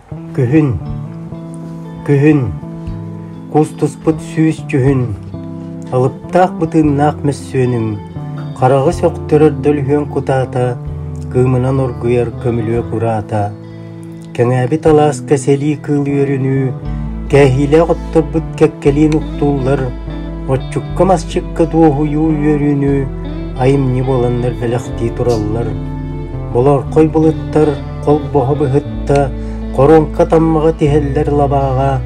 Күһүн, күһүн, кустуспут сүүс дьүһүн, алыптаах бытыыннаах мөссүөнүҥ, хараҕы сөхтөрөр дөлүһүөн кутаата, кыымынан оргуйар көмүлүөк ураата. Кэҥээбит алааска сэлии кыыл үөрүнүү, кээһиилээх отторбут кэккэлиин уктууллар, отчукка-масчыкка дуоһуйуу үөрүүнү айымньы буоланнар бэлэхтии тураллар. Болоорхой былыттар холбоһо быһытта, хоруоҥка таммаҕа тиһэллэр лабааҕа,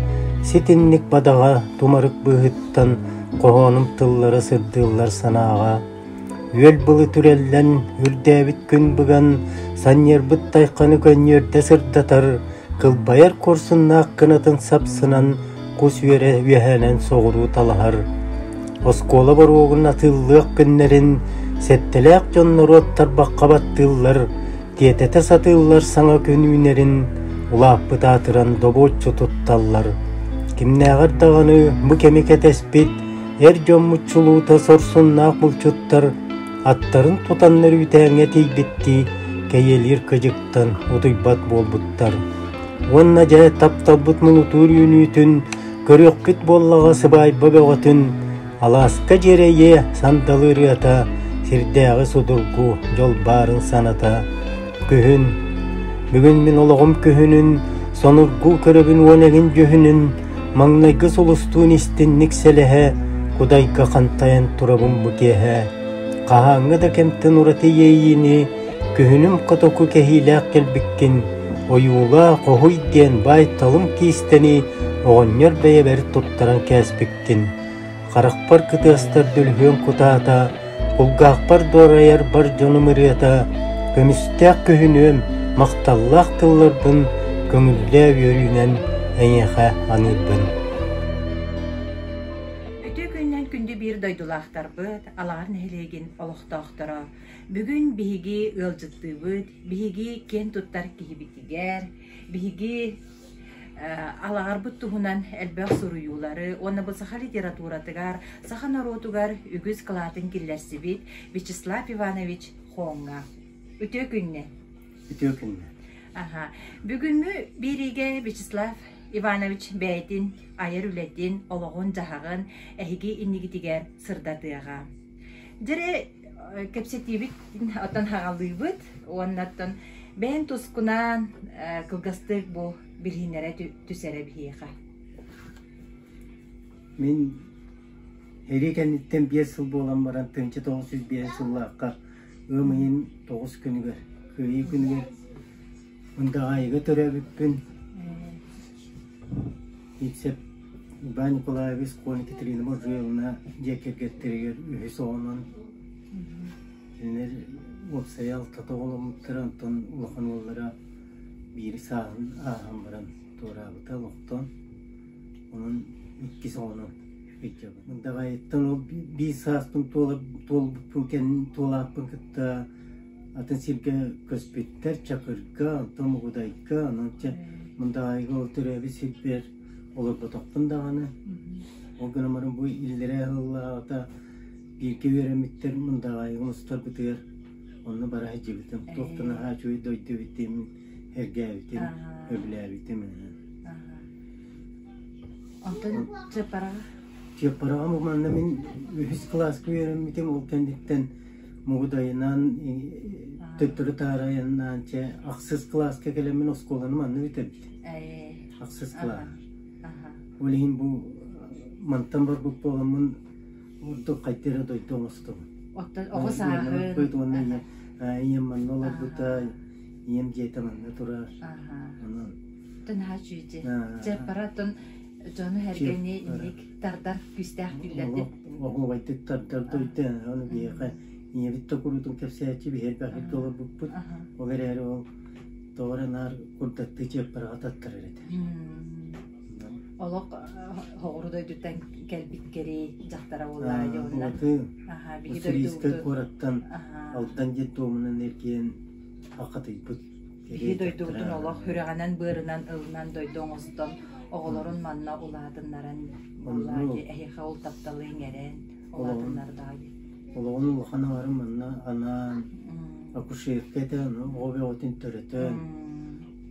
ситинник бадаҕа тумарык быыһыттан хоһоонум тыллара сырдыыллар санааҕа. Үөл былыт үрэллэн, үрдээбит күн быган, санньыарбыт тайханы көнньүөрдэ сырдатар, кылбайар куорсуннаах кынатын сапсынан кус үөрэ үөһээнэн соҕуруу талаһар. Оскуола боруогун атыыллыах күннэрин сэттэлээх дьон норуот тарбахха баттыыллар, тиэтэтэ сатыыллар саҥа күн үүнэрин, улааппыт аатыран добуоччу тутталлар. Кимнээҕэр даҕаны бу кэми кэтэспит эр дьоммут чулуута сорсуннаах булчуттар аттарын тутаннар үүтээҥҥэ тиийбиттии кэйиэлиир кыдьыктан утуйбат буолбуттар. Уонна дьэ тапталбыт муҥутуур үүнүүтүн көрүөхпүт буоллаҕа сыбаайба бөҕөтүн, алааска дьиэрэйиэ сандалы ырыата, сирдээҕи судургу дьол баарын саната. Күһүн, бүгүн мин олоҕум күһүнүн, сонургуу көрөбүн уон эҥин дьүһүнүн, маҥнайгы сулустуун истинник сэлэһэ, кудайга хантайан турабын бу киэһэ. Хаһааҥҥы да кэмтэн ураты иэйиини Күһүнүм котоку кэһиилээх кэлбиккин, ойуулаа, хоһуй диэн баай-талым киистэни оҕонньор бэйэбэр туттаран кээспиккин. Харахпар кытыастар дөлүһүөн кутаата, кулгаахпар дуорайар бар дьонум ырыата, көмүстээх күһүнүөм, махталлаах тылларбын көҥүллээ үөрүүнэн эйиэхэ аныырбын. Үтүө күнүнэн күндү биир дойдулаахтарбыт, Алаҕар нэһилиэгин олохтоохторо. Бүгүн биһиги ыалдьыттыыбыт, биһиги киэн туттар киһибитигэр, биһиги Алаҕарбыт туһунан элбэх суруйуулары уонна бу саха литературатыгар, саха норуотугар үгүс кылаатын киллэрсибит Вячеслав Иванович Хоҥҥа. Үтүө күннэ! Үтүө күннэ! Аха. Бүгүҥҥү биэриигэ Вячеслав Иванович бэйэтин айар үлэтин, олоҕун-дьаһаҕын эһиги иннигитигэр сырдатыаҕа. Дьэрэ кэпсэтиибит оттон хаҕалыыбыт уонна оттон бэйэн тускунаан кылгастык бу билиһиннэрэ түсэрэ биһиэхэ. Мин эрии кэнниттэн 5 сыл буолан баран 1905 сыллаахха ыам ыйын 9 күнүгэр, Кыайыы күнүгэр Мындаҕаайыга төрөөбүппүн. Ипсеп Иван Николаевич Коля Екатерина Можуевна дьиэ кэргэттэригэр үһүс оҕонон кинилэр уопсайа алтата оҕоломмуттара, онтон улахан уоллара биир сааһын ааһан баран туораабыта олохтон. Онон иккис оҕонон сылдьабын. Мындаҕайыттан ол биир сааспын туолбуппун кэннин туолааппын кытта атын сиргэ көспүттэр Чакырга, онтон Мугудайга, онон чэ Мындаҕайга ол төрөөбүт сирбэр олорботохпун даҕаны. Ол гынан баран бу иллэрээ сыллааҕыта бииргэ үөрэммиттэр Мындаҕайга мустарбытыгар онно бара сылдьыбытым. Туох да наһаа үчүгэй дойду эбит диэммин эргээбитим, сөбүлээбитим. Онтон Чыаппараҕа? Чыаппараҕа манна мин үһүс кылааска үөрэммитим, ол кэнниттэн Мугудайынан төттөрү таары айаннаан чэ ахсыс кылааска кэлэммин оскуоланы манна бүтэрбитим. Ахсыс кылаас. Ол иһин бу мантан барбыт буоламмын ордук хайда эрэ дойду оҥостобун. Оттон оҕо сааһын уонна ийэм манна олорбута, ийэм дьиэтэ манна турар. Онон Наһаа үчүгэй. Чыаппара оттон дьону сэргэни инник тардар күүстээх дииллэр Оһуобайдык тардар дойду ону биһиэхэ ийэбит да куруутун кэпсээччи биһи элбэхтик олорбуппут. Ол эрээри ол тоҕо эрэ наар курдаттыы чыаппараҕа таттарар этэ. Олох хоҕуру дойдуттан кэлбит кэрий дьахтара буоллаҕа дии онно. Уссурийскай куораттан Алдан диэн туомунан эргийэн акатыйбыт Биһи дойдубутун олох сүрэҕинэн-быарынан ылынан дойду оҥостон, оҕолорун манна улаатыннаран буоллаа дии, эһиэхэ ол тапталы иҥэрэн улаатыннардаҕа дии. Олоҕун улахан аҥарын манна анаан акушерка этэ, ону оҕо бөҕөтүн төрөтөн.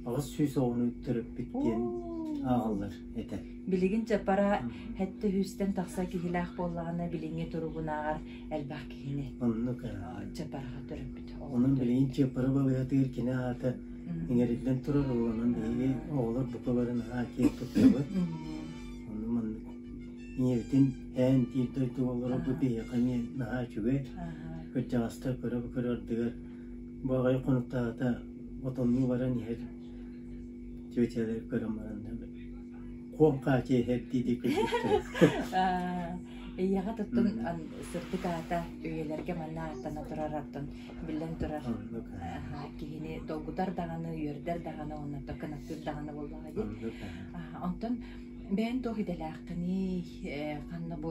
800 оҕону төрөппүт диэн ааҕаллар этэ. Билигин Чаппара сэттэ сүүстэн тахса киһилээх буоллаҕына, билиҥҥи туругунааҕар элбэх киһини Оннук Чаппараҕа төрөппүт. Онон билигин Чыаппара балыыһатыгар кини аата иҥэриллэн турар, онон биһиги оҕолор бука бары наһаа киэн туттабыт. Онно маннык ийэбитин ээн диир дойду олоро бу биһиэхэ эмиэ наһаа үчүгэй. Кырдьаҕастар көрө-көрө ардыгар бу аҕай хонуктаата отоннуу баран иһэр тетялары көрөн баран куом хаачы иһэр дии күлбүттэр. Ийэҕэ туттун сырдык аата үйэлэргэ манна ааттана турар аттан биллэн турар киһини долгутар даҕаны, үөрдэр даҕаны, уонна кынаттыыр даҕаны буоллаҕа дии. Онтон бэйэн туох идэлээххиний, ханна бу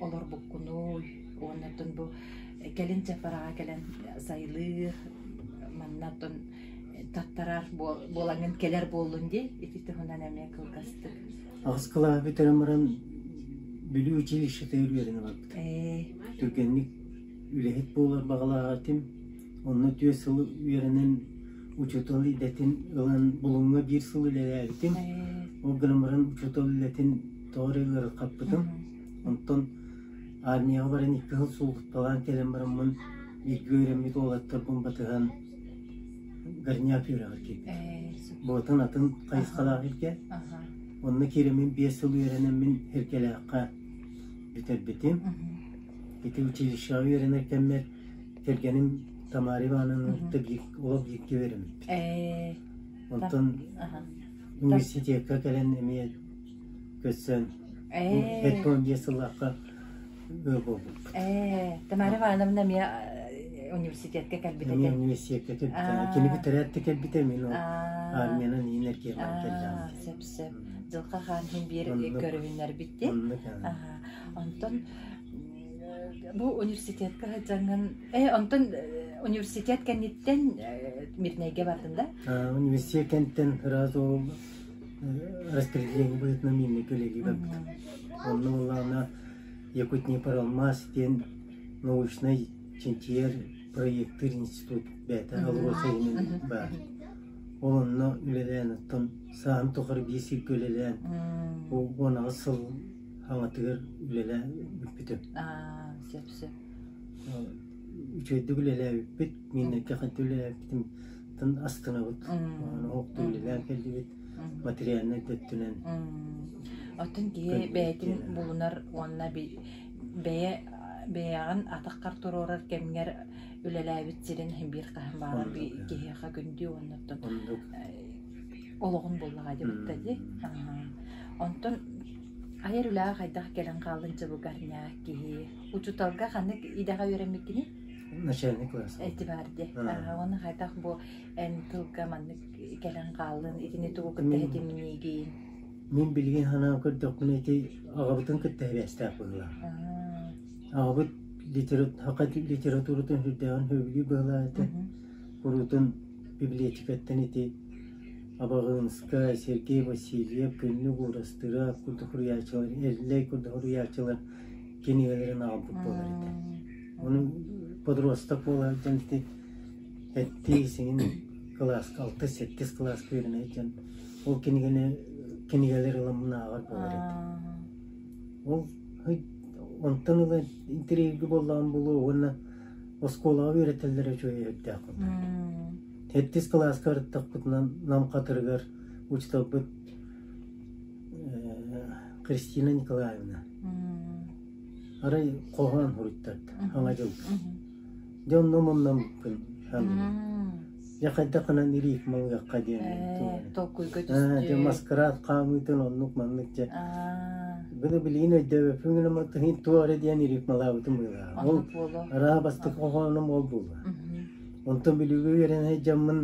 олорбуккунуй, уонна оттон бу кэлин Чаппараҕа кэлэн сайылыыр, манна оттон таттарар буолаҥҥын кэлэр буоллун дии, ити туһунан эмиэ кылгастык. Аҕыс кылааһы бүтэрэн баран Бүлүү училищетыгар үөрэнэ барбытым. Түргэнник үлэһит буолар баҕалаах этим. Онно 4 сыл үөрэнэн учуутал идэтин ылан Булуҥҥа биир сыл үлэлээбитим. Ол гынан баран учуутал үлэтин тоҕо эрэ ыарырҕаппытым. Онтон армияҕа баран 2 сыл сулууспалаан кэлэн бараммын бииргэ үөрэммит уолаттарбын батыһан горняк үөрэҕэр киирбитим. Буотун атын хайысхалаах илгэ. Онно киирэммин 5 сыл үөрэнэммин Эркэлээххэ бүтэрбитим. Ити училищеҕа үөрэнэр кэммэр кэргэним Тамара Ивановна кытта биир олох бииргэ үөрэммиппит. Онтон университекка кэлэн эмиэ көрсөн 75 сыллаахха ыал буолбуппут. Тамара Ивановна эмиэ университетка кэлбит этэ. Эмиэ университекка кэлбитэ. Кини бүтэрээт да кэлбитэ, мин ол армиянан иин эргиэмэн кэллэҕим. Сөп сөп. Дьылҕа хаан иһин биир көрүһүннэрбит дии. Онтон бу университетка сылдьаҥҥын онтон университет кэнниттэн Мирнэйгэ бардын да? Университет кэнниттэн сразу ол распределение быһыытынан Мирнэйгэ үлэлии барбытым. Онно буоллаҕына Якутнепролмаз диэн научнай чинчийэр проектыыр институт бэйэтэ АЛРОСА иһинэн баар. Ол онно үлэлээн оттон сааһым тухары биир сиргэ үлэлээн 18 сыл хаҥатыгар үлэлээн бүппүтүм. Сөп сөп. Үчүгэйдик үлэлээбиппит, мииннэргэ ханта үлэлээбиппитин астынабыт. Оһохтуу үлэлээн кэллибит, материальнай да өттүнэн. Оттон киһи бэйэтин булунар уонна бэйэ бэйэҕин атаххар туруорар кэмҥэр үлэлээбит сирин биир хаһан баҕар киһиэхэ күндү уонна оттон олоҕун буллаҕа дии дии. Онтон айар үлэҕэ хайдах кэлэн хааллын чыбыгарньаах киһи учууталга ханнык идэҕэ үөрэммиккиний? Начальный класс. Эти бар дии. Уонна хайдах бу эн тылга маннык кэлэн хааллын итини тугу кытта ситимниигин? Мин билигин санаан көрдөхпүнэ ити аҕабытын кытта сибээстээх быһыылаах. Аҕабыт саха литературатын сүрдээҕин сөбүлүү быһыылаах этэ. Куруутун библиотекаттан ити Абаҕыынскай, Сергей Васильев, Күннүк Уурастыырап курдук суруйааччылар, Эллэй курдук суруйааччылар кинигэлэрин аҕалбыт буолар этэ. Ону подросток буола сылдьан ити эттии сиҥин кылааска алтыс-сэттис кылааска үөрэнэ сылдьан ол кинигэни кинигэлэр ыламмын ааҕар буолар этэ. Ол онтон ыла интэриэһиргэ буоллаҕым буолуо уонна оскуолаҕа үөрэтэллэрэ үчүгэй өйдөөх курдук. Сэттис кылааска ырыттахпытынан Нам Хатырыгар учууталбыт Кристина Николаевна арай хоһоон суруйтарда Саҥа дьылга. Дьэ онно муннаммыппын саныыбын. Дьэ хайдах гынан рифма ылыахха диэн Толкуйга Дьэ түстүү. маскарад хаамыытын оннук маннык дьэ Били билигин өйдөөбөппүн гынан тыһын туох эрэ диэн рифмалаабытым быһыылаах. Ол Оннук буолуо. араа бастакы хоһоонум ол буолла. Онтон Бүлүүгэ үөрэнэ сылдьаммын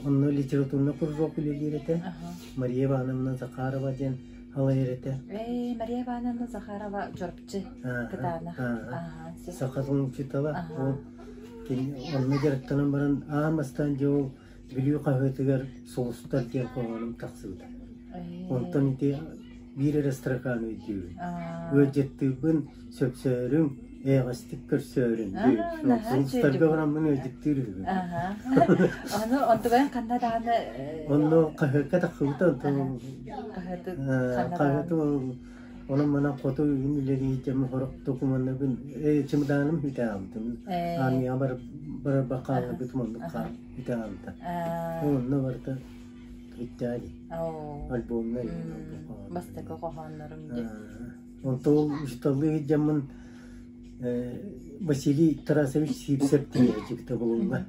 онно литературнай кружок үлэлиир этэ. Мария Ивановна Захарова диэн салайар этэ. Мария Ивановна Захарова Чурапчы кытаанах. Саха тылын учуутала. Ол онно дьарыктанан баран аан бастаан дьэ ол Бүлүү хаһыатыгар «Сулустар» диэн хоһоонум тахсыбыта. Онтон ити биир эрэ строканы өйдүүбүн. Ыалдьыттыырбын сөпсөөрүҥ, Эйэҕэстик көрсөөрүн Аа, наһаа сулустарга үчүгэйдик. бараммын ыалдьыттыыр үһүбүн. Аха. Ону онтугайын ханна даҕаны Онно хаһыакка тахсыбыта онтон хаһыаты ханна хаһыаты даҕаны онон манан хоту үһүн үлэлиитим хорох докумуоннарбын чымдааным үтээҕимтим армияҕа бар барарбар хаалларбытым оннук үтээҕимтэ онно барыта бүттээри альбомна бастакы хоһооннорум диэн Онтон ол учууталлыы сылдьаммын Василий Тарасович Сивцев тиийээччибитэ булулла.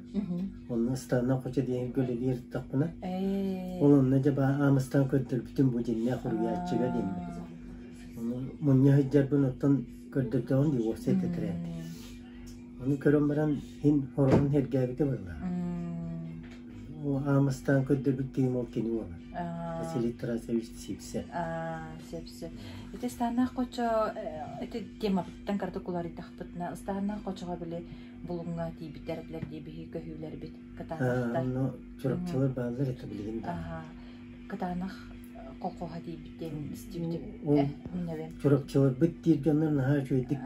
Онно Ыстаана Хочо диэн үлэлиир тахпына. Ол онно дьэ аамыстаан көрдөрбүтүм бу дьиннээх уруйааччыга диэн. Ону мунньа сылдьарбын оттон көрдөрдөҕүн дии уопсай тэтэрээт. Ону көрөн баран иһин хороҕун сэргээбитэ буолла. Аамастаан көрдөрбүт киһим ол кини буолар. Василий Тарасович Сивцев. Сөп сөп. Ити Ыстааннаах Хочо ити темабыттан кыратык уларыйдахпытына Ыстааннаах Хочоҕо били Булуҥҥа тиийбиттэр этилэр дии биһи көһүүлэрбит кытаанахтар. Онно Чурапчылар бааллар этэ билигин да. Кытаанах колхоһа тиийбит диэн истибитим. Чурапчыларбыт диир дьоннор наһаа үчүгэйдик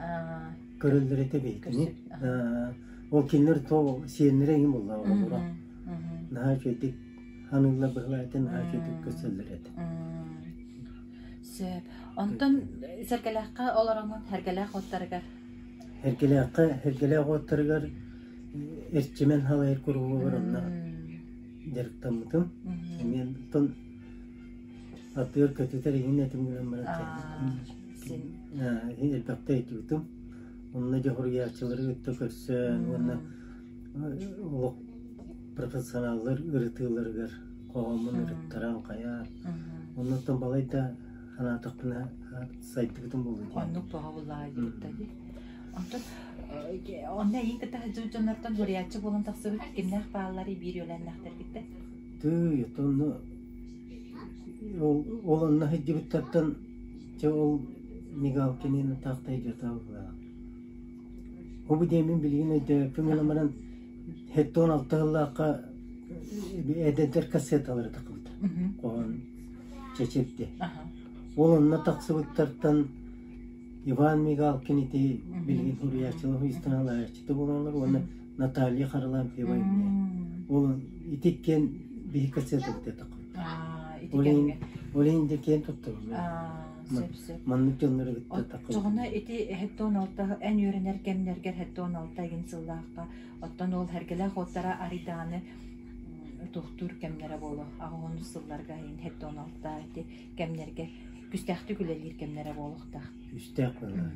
көрөллөр этэ биһигини. Ол кинилэр то сиэннэрэ иҥин буолла оҕолоро. Наһаа үчүгэйдик ханыыллар быһылаата наһаа үчүгэйдик көрсөллөр этэ. Сөп. Онтон Сэргэлээххэ олороҥун Сэргэлээх уоттарыгар? Сэргэлээххэ Сэргэлээх уоттарыгар Эрчимэн халайар куруһуогар онно дьарыктаммытым. Эмиэ оттон аттыгар көтүтэр иһин этим гынан баран элбэхтэ өйдүүтүм. Онно дьоһуруйааччылары кытта көрсөн уонна олох профессионаллар ырытыыларыгар хоһооммун ырыттаран хайаан оннуттан балайда санаатахпына сайдыбытым буолуо диэн. Оннук тоҕо буллаҕа диэбиттэ дии. Онтон онно эйиин кытта сылдьыбыт дьоннортон суруйааччы буолан тахсыбыт кимнээх баалларый биир үөлээннээхтэргиттэн? Тыый, онно ол ол онно сылдьыбыттартан чэ ол Мигалкинин таахтай дьатаабылаах. Ол диэмин билигин өйдөөппүн гынан баран 76 сыллаахха эдэрдэр кассеталара тахсыбыта. Хоһоон чэчирди. Ол онно тахсыбыттартан Иван Мигалкин ити билигин суруйааччылар ыстаналааччыта буолаллар уонна Наталья Харлампьева эмиэ. Ол ити иккиэн биһи кассетабыт тахсыбыта. Ити кэмҥэ. Ол иһин дьэ киэн туттабын. Сөп сөп. Маннык дьоннору кытта тахсыбыт. Оччоҕуна ити 76 эн үөрэнэр кэмнэргэр 76 игин сыллаахха оттон ол Сэргэлээх уоттара арыйдаҕаны туохтуур кэмнэрэ буолуо. Аҕыс сылларга иһин 76 ити кэмнэргэ күстээхтик үлэлиир кэмнэрэ буолуохтаах. Күстээх буоллаҕа.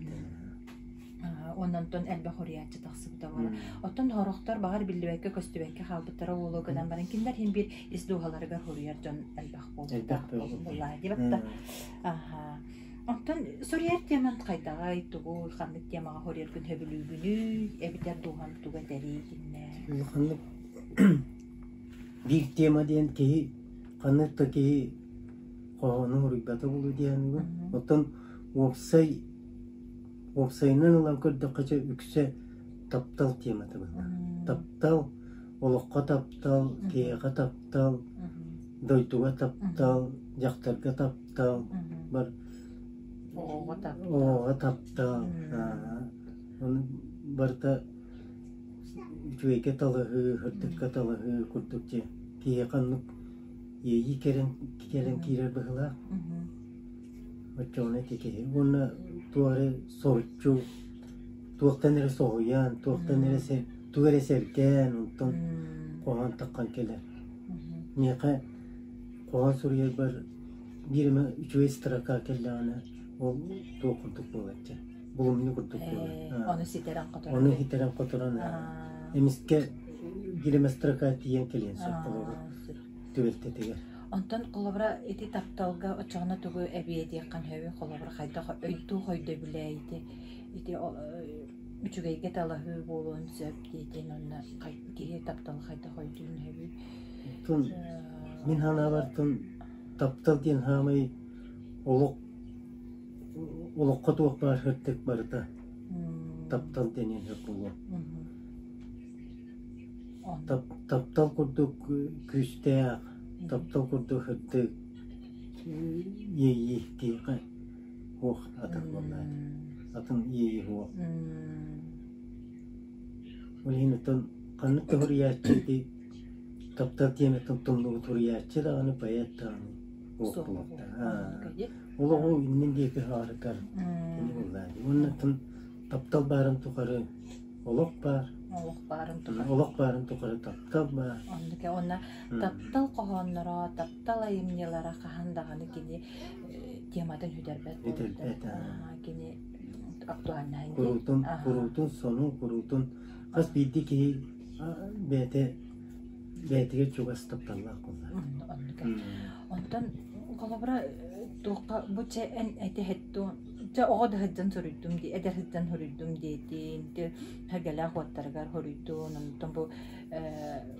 Онон элбэх уруйааччы тахсыбыта буолар. Оттон хорохтор баҕар биллибэккэ көстүбэккэ хаалбыттара буолуо гынан баран кинилэр иһин биир ис дууһаларыгар хоруйар дьон элбэх Элбэх буолла диэбэт Аха. Оттон суруйар теман хайдаҕай, тугуй, ханнык темаҕа хоруйаргын сөбүлүүгүнүй, эбэтэр дууһам туга этэрий киннэ? Ханнык биир тема диэн киһи ханнык да киһи хоһоону суруйбата буолуо диэхин Оттон уопсай Уопсайынан ылан көрдөххө чэ үксэ таптал темата быһыылаах. Таптал, олоххо таптал, киһиэхэ таптал, дойдуга таптал, дьахтарга таптал, бар Оҕоҕо таптал. Оҕоҕо таптал. Ону барыта үчүгэйгэ талаһыы, сырдыкка талаһыы курдук дьэ киһиэхэ оннук иэйии кэлэн кэлэн киирэр быһыылаах. Оччоҕуна ити киһи уонна туох эрэ соһуччу, туохтан эрэ соһуйан, туохтан эрэ тугу эрэ сэргээн, онтон хоһоон таххан кэлэр. Миэхэ хоһоон суруйарбар биир эмэ үчүгэй строка кэллэҕинэ, ол туох курдук буолааччы, булумньу курдук буолар. Ону ситэрэн-хоторон. Ону ситэрэн-хоторон эмискэ биир эмэ строка тиийэн кэлиэн сөп холобур түбэлтэтигэр. Онтон холобура ити тапталга оччоҕуна тугу эбиэ диэххин сөбүй? Холобура хайдах өйдүү өйдөбүлэ ити ити үчүгэйгэ талаһыы буолуон сөп диэтин онно киһи тапталы хайдах өйдүүн сөбүй? Тун мин санаабар тун таптал диэн хаамай олох олоххо туох баар сырдык барыта таптал диэн сөп буолуо. Таптал курдук күүстээх, таптал курдук сырдык иэйии киһиэхэ суох атын буоллаҕа. атын иэйии суох. Ол иһин оттон ханнык да суруйааччы ити таптал тиэмэтин тумнубут суруйааччы даҕаны, поэт даҕаны суох буолуохтаах. Олоҕу иннин диэки хаалытар кини буоллаа. Уонна оттон таптал баарын тухары олох баар. Олох баарын тухары. Олох баарын тухары таптал баар. Оннук уонна таптал хоһоонноро, таптал айымньылара хаһан даҕаны кини тематын сүтэрбэт Сүтэрбэт, кини актуальнаһын Куруутун, куруутун сонун, куруутун хас биирдии киһи бэйэтэ бэйэтигэр чугас тапталлаах буолар. Оннук. Онтон холобура туохха бу чэ эн этэһэттуон чэ оҕо да сылдьан суруйдум дии эдэр сылдьан суруйдум диэтин сэргэлээх уоттарыгар хоруйдуун онтон бу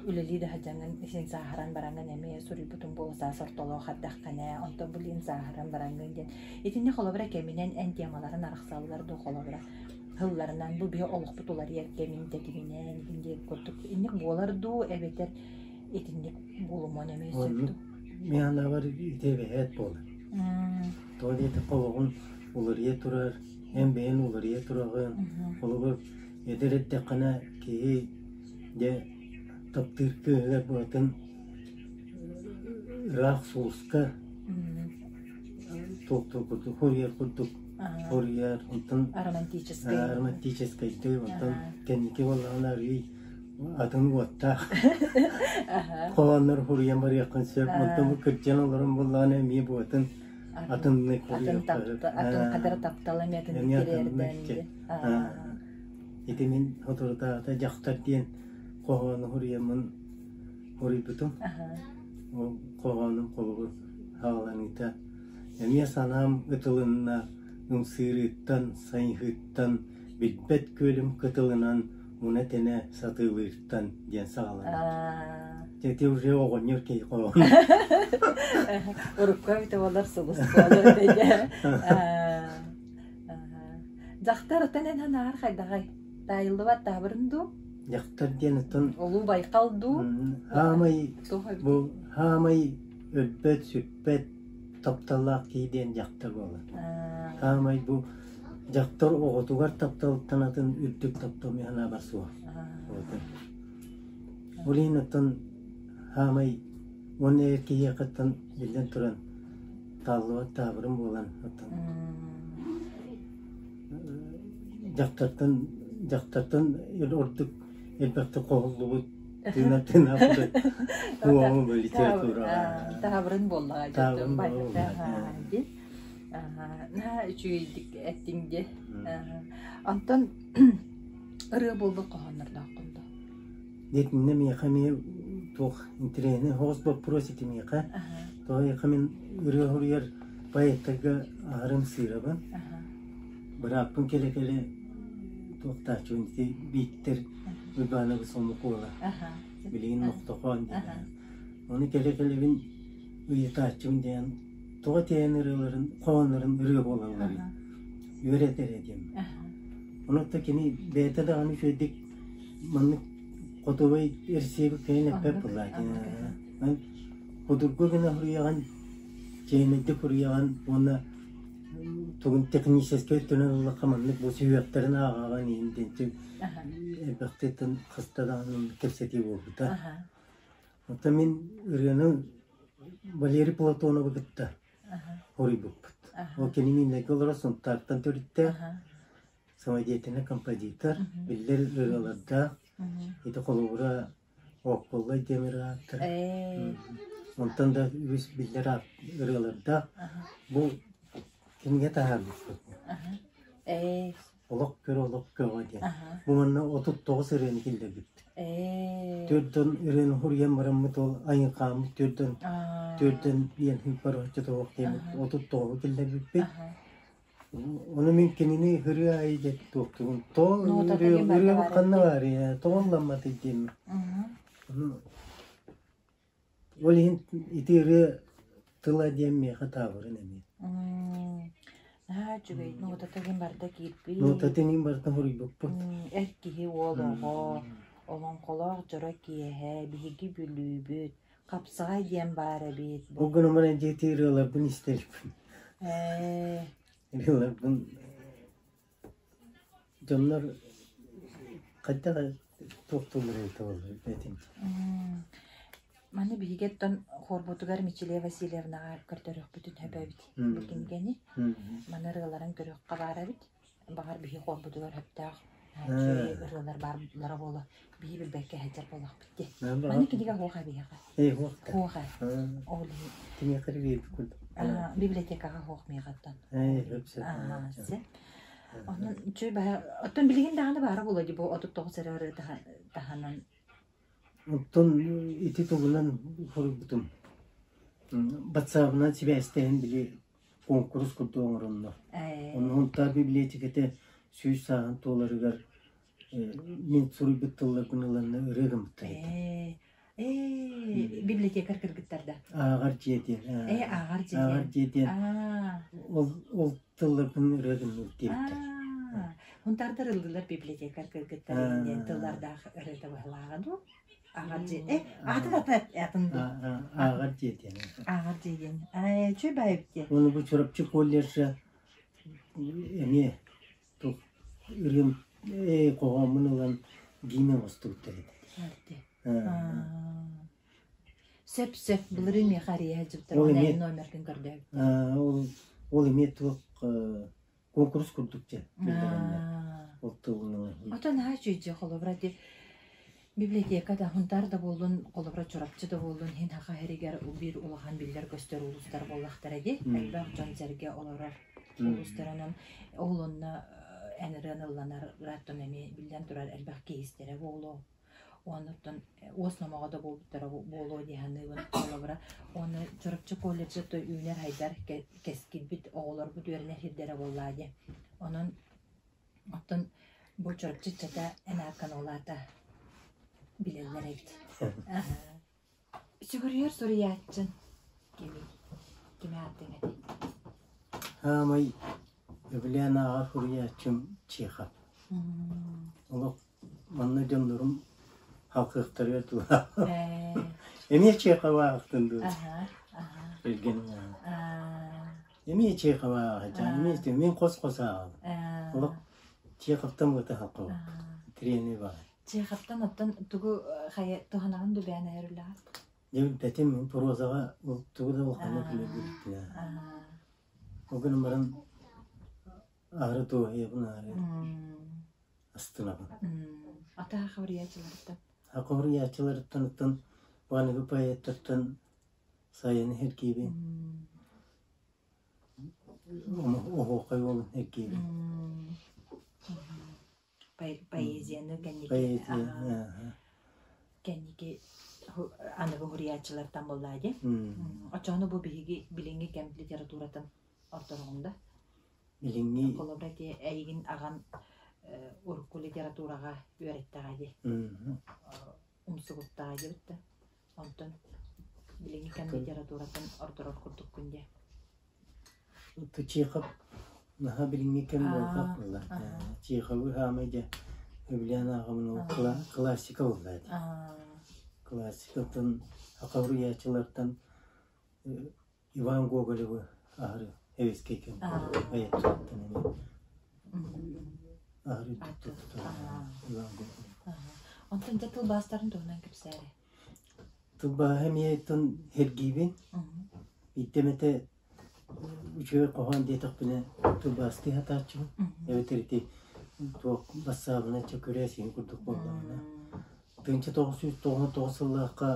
үлэлии да сылдьаҥҥын син сааһыран бараҥҥын эмиэ суруйбутум буола саас ортолоох эрдэххинэ онтон билигин сааһыран бараҥҥын диэн итиннэ холобура кэминэн эн темаларын арахсаллар дуу холобура сылларынан бу биһи олохпут уларыйар кэмин тэтиминэн диэн курдук инник буолар дуу эбэтэр итинник буолумуон эмиэ сөп дуу Мин санаабар ити эбэһээт буолар. Тоҕо диэтэххэ олоҕун уларыйа турар, эн бэйэн уларыйа тураҕын. Холобур, эдэр эрдэххинэ киһи дьэ таптыыр кыыһыгар барытын ыраах сулуска туохтуур курдук, хоруйар курдук хоруйар, онтон романтическай романтическайдыы, онтон кэнники буоллаҕына арыый атын уоттаах хоһооннор хоруйан барыаххын сөп. Онтон бу кырдьан олорон буоллаҕына эмиэ буотун атыннык атын хадара таптал эмиэ атыннык тириэрдэн. Ити мин соторутааҕыта дьахтар диэн хоһоону хоруйаммын хоруйбутум. Ол хоһоонум холобур хааланыыта эмиэ санаам ытылынна ымсыырыыттан, сайыһыыттан, билбэт күөлүм кытылынан муна-тэнэ сатыылыыртан диэн саҕаланар. Дьэ ити уже оҕонньор киһи хоһоон. Урукку эбитэ буоллар сулус буолар этэ. Дьахтар оттон эн санааҕар хайдаҕай? Таайыллыбат таабырын дуу? Дьахтар диэн оттон Улуу Байкал дуу? Хаамай бу хаамай өлбөт, сүппэт тапталлаах киһи диэн дьахтар буолар. Хаамай бу дьахтар оҕотугар тапталыттан атын үрдүк таптал мин санаабар суох. Ол иһин оттон хаамай уонна эр киһиэхэттэн биллэн туран тааллыбат таабырын буолан оттон дьахтартан дьахтартан ордук элбэхтик хоһуллубут тыына тыынаабыт уоҕу литератураҕа таабырын буоллаҕа наһаа үчүгэйдик эттиҥ дии. Онтон ырыа буолбут хоһооннордооххун дуо? Итиннэ миэхэ эмиэ туох интэриэһинэй соҕус боппуруос ити миэхэ. Тоҕо диэххэ мин ырыа суруйар поэттарга аһарым сыырабын. Бырааппын кэлэ-кэлэ туохтааччыбын ити Бииктэр Уйбаанабыс омук уола. Билигин Мохтохоон диэн. Ону кэлэ-кэлэбин ыйытааччыбын диэн тоҕо тиэйэн ырыаларын, хоһооннорун ырыа буолалларый? Үөрэтэрэ диэн. Онон кини бэйэтэ даҕаны үчүгэйдик маннык хотугай эрсиэби кыайан эппэт буоллаа. Судургу гына суруйаҕын, чээнэйдик суруйаҕын уонна тугун техническэй өттүнэн ыллахха маннык бу сүһүөхтэрин ааҕаҕын иһин диэн элбэхтиттэн хаста даҕаны кэпсэтии буолбута. Оттон мин ырыаны Валерий Платоновы кытта хоруйбуппут. Ол кини Миннэйгэ олорор Сунтаартан төрүттээх, самодеятельнай композитор, биллэр ырыалардаах. Ити холобура Оокколлой диэн ырыа ааптара. Онтон да үгүс биллэр ырыалардаах. Бу кинигэ таһаарбыппыт. Олох көр, олох көҕө диэн. Бу манна 39 ырыаны киллэрбиппит. Төрдөн ырыаны хуруйан бараммыт ол айыҥхааммыт төрдөн төрдөн диэн бароччу тоҕох диэммит 39 киллэрбиппит. Ону мин кинини ырыа айы диэт туохтугун тоҕо ырыа ханна баарый тоҕо ылламматый диэммин. Ол иһин ити ырыа тыла диэн миэхэ таабырын эмиэ. Наһаа үчүгэй нуотатын барыта киирбит. Нуотатын иин барыта хоруйбуппут. Эр киһи уол оҕо, олоҥхолоох дьоро киэһэ, биһиги Бүлүүбүт, хапсаҕай диэн баар эбит. Ол гынан баран дьиэти ырыаларбын истэрбин. Ээ. Ырыаларбын. Дьоннор хайдах туох тыллары ыыталлар этин? Маны биһиги оттон хуорбутугар Мичилия Васильевнаҕа көрдөрүөхпүтүн сөп эбит бу кинигэни. Маны ырыаларын көрүөххэ баар эбит. Баҕар биһи хуорбутугар сөптөөх үчүгэй ырыалар бааллара буолуо. Биһи билбэккэ сылдьар буоллахпыт дии. Маны кинигэ суох эбиэхэ. Суох ээ. Ол иһин. Киниэхэ биэрбит курдук. Библиотекаҕа суох миэхэ оттон. Сөп. Онон үчүгэй баһа оттон билигин даҕаны баара буолуо дии бу 39 эрэ ырыа таһынан. Оттон ити тугунан суруйбутум. Батсаабынан сибээстэһэн били куонкурус курдук оҥороннор. Онно Һунтаар библиотеката 100 сааһын туоларыгар мин суруйбут тылларбын ыланна ырыа гыммыттар этэ. Библиотекарь кыргыттар да. Ааҕар дьиэ диэн. Ааҕар дьиэ Ааҕар дьиэ диэн. Ол ол тылларбын ырыа гынныбыт диэбиттэр. Һунтаардар ыллылар библиотекарь кыргыттар диэн тыллардаах ырыата быһылааҕа дуу? Ааҕар дьиэ. Аатын атын атын дуу? Ааҕар дьиэ диэн. Ааҕар дьиэ диэн. Үчүгэй баайбыт диэн. Уонна бу Чурапчы колледжа эмиэ туох ырыам хоһооммун ылан гиимэ оҥостубуттар этэ. Сөп сөп былырыын миэхэ арыйа сылдьыбыттар Ол уонна эмиэ эн номергын көрдөөбүттэр. Ол ол эмиэ туох куонкурус курдук дьэ биллэрэннэр ол тылынан. Ото наһаа үчүгэй дьэ холобура ди библиотека да Хунтаар да буоллун холобура Чурапчы да буоллун иһин Саха сиригэр биир улахан биллэр көстөр улуустар буоллахтара ди элбэх дьон-сэргэ олорор улуустарынан ол онно эн ырыан ылланар ырыаттан эмиэ биллэн турар элбэх киһи истэрэ буолуо Оннуттан уос номоҕо да буолбуттара буолуо дии саныыбын. Холобура, уонна Чурапчы колледжа то үүнэр-сайдар кэскилбит оҕолорбут үөрэнэр сирдэрэ буоллаа дии. Онон оттон бу Чурапчы ыччата эн ааккын ол аата билэллэр эбит. Сүгүрүйэр суруйааччын кимий? Кими ааттыаҥ этэй? Саамай сөбүлээн ааҕар суруйааччым Чехов. Олох манна дьоннорум халкыахтарыгар тула. Эмиэ Чехов аахтын дуу? Билгин Эмиэ Чехов ааҕа, эмиэ мин хос-хос ааҕабын. Олох Чеховтан быта халкыбыт. Трени баар. Чеховтан оттон тугу хайа туһанаҕын дуу бэйэн айар үлэҕэр? Дьэ билбэтим, мин прозаҕа ол тугу да улаханнык үлэлиирбин Ол гынан баран аһары туоһуйабын, аһары астынабын. Атаах хабырыйааччыларыттан? Хабырыйааччыларыттан оттон аныгы поэттартан Сайыны сэргиибин. Оһуохай уолун сэргиибин. Поэзияны кэнники Поэзия, кэнники аныгы уһуруйааччылартан буоллаа дии. Оччоҕуна бу биһиги билиҥҥи кэм литературатын ордороҕун да? Билиҥҥи Холобура ити эйигин аҕан урукку литератураҕа үөрэттэҕэ дии. Умсугуттаҕа диэбит да. Онтон билиҥҥи кэм литературатын ордорор курдуккун дии. Чехов наһаа билиҥҥи кэм буолбат буолла. Чеховы хаамай дьэ сөбүлээн ааҕабын ол классика буолла этэ. Классикаттан саха суруйааччылартан Иван Гоголевы аһары эбискэй кэм айаччылартан эмиэ аһары үрдүк Иван Гоголев. Онтон дьэ тылбаастарын туһунан кэпсээри. Тылбааһы эмиэ оттон сэргиибин. Биирдэ эмэтэ үчүгэй хоһоон диэтэхпинэ тылбаастыы сатааччыбын. Эбэтэр ити туох бассаабына чөкүрээ сиэн курдук буоллаҕына. 1999 сыллаахха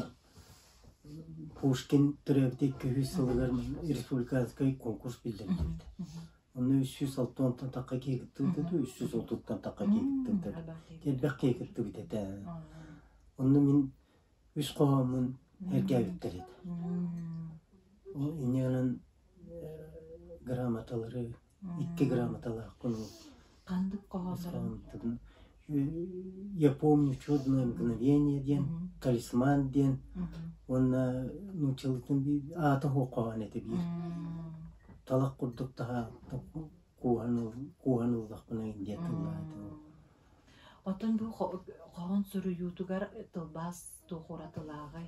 Пушкин төрөөбүтэ 200 сылыгар республиканскай конкурс биллэриллибитэ. Онно 360 тахха киһи кыттыбыта дуу, 330-тан тахха киһи кыттыбыта. Элбэх киһи кыттыбыт этэ. Онно мин үс хоһооммун эргээбиттэр этэ. Ол инньэ гынан грамоталары, икки грамоталаахпын ол. Ханнык хоһооннорун? Я помню чудное мгновение диэн, талисман диэн уонна нууччалыытын аата суох хоһоон этэ биир. Талах курдук таһаа кууһан ыллахпына диэн тыллаах этэ. Оттон бу хоһоон суруйуутугар тылбаас туох уратылааҕый?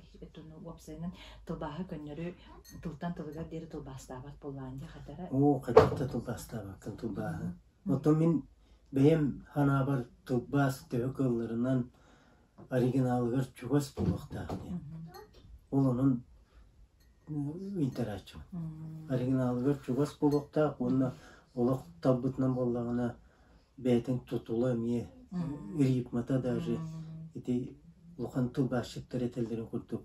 Уопсайынан тылбааһы көннөрү тылтан тылыгар диэри тылбаастаабат буоллаҕын дии хатара. Оо, хайдах да тылбаастаабаккын тылбааһы. Оттон мин Бэйэм санаабар тылбаас төһө кыалларынан оригиналыгар чугас буолуохтаах диэн. Ол онон ыйдарааччыбын. Оригиналыгар чугас буолуохтаах уонна олох талбытынан буоллаҕына бэйэтин тутула эмиэ ритмата даже ити улахан тылбаасчыттар этэллэрин курдук